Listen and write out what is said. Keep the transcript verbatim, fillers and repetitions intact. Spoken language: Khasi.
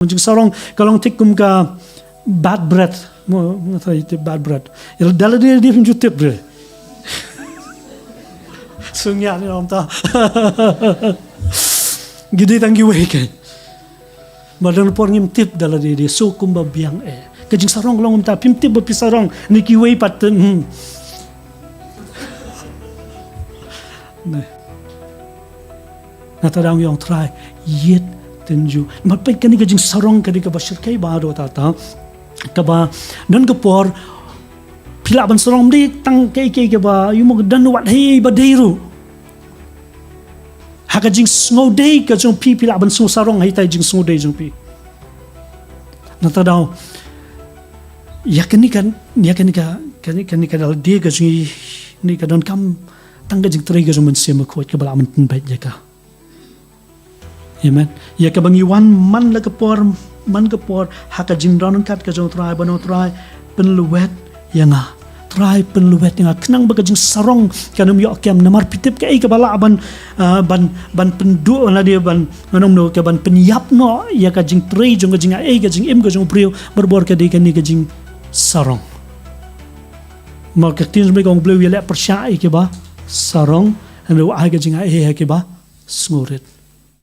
Jingsarong ka long thik kum ka bad breath. Mo, mo, ta ite bad breath. Ïa da lade lade phim ju tip de. Sngewbha ïa ong ta. Ki dei tang kiwei keiñ. Ba don por ngim tip da lade lade, so kumba biang eh. Ka jingsarong ka long kumta, phim tip ba phi sarong ne kiwei pat te. Hmm. Ne. Nangta da ong ïa U Trai, ïit tynjuh. Namar peit kane ka jingsarong ka dei kaba shyrkhei bha haduh katta katta. Kaba don ka por phi lah ban sarong, ym dei tang kaei kaei kaba, ïa mo, don wat hei ba dei ruh. Ha ka jingsngewdei ka jong phi, phi lah ban sngewsarong ha ita i jingsngewdei jong phi. Nangta da ong ïa kane ka, ïa kane ka, kane, kane ka da lade ka jong i, ne ka donkam tang ka jingtrei ka jong u Mynsiem Bakhuid kaba lah ban pynbeit ïa ka. Amen. Ïa kaba ngi wan man la ka por, man ka por, ha ka jingdon ryngkat ka jong U Trai, ban ong, Trai, pynlwet ïa nga. Trai, pynlwet ïa nga. Khnang ba ka jingsarong kan ym ïoh kem, namar phi tip kaei kaba lah ban, ah, ban, ban pynduh lade, ban, ngan ong kumno, ka ban pynïap noh ïa ka jingtrei jong ka jingaiei, ka jingim ka jong u briew, barabor ka dei kane ka jingsarong. Namar ka ktien jong U Blei ka ong, U Blei u ïaleh pyrshah ïa kiba sarong, hynrei u ai ka jingaiei ha kiba sngewrit.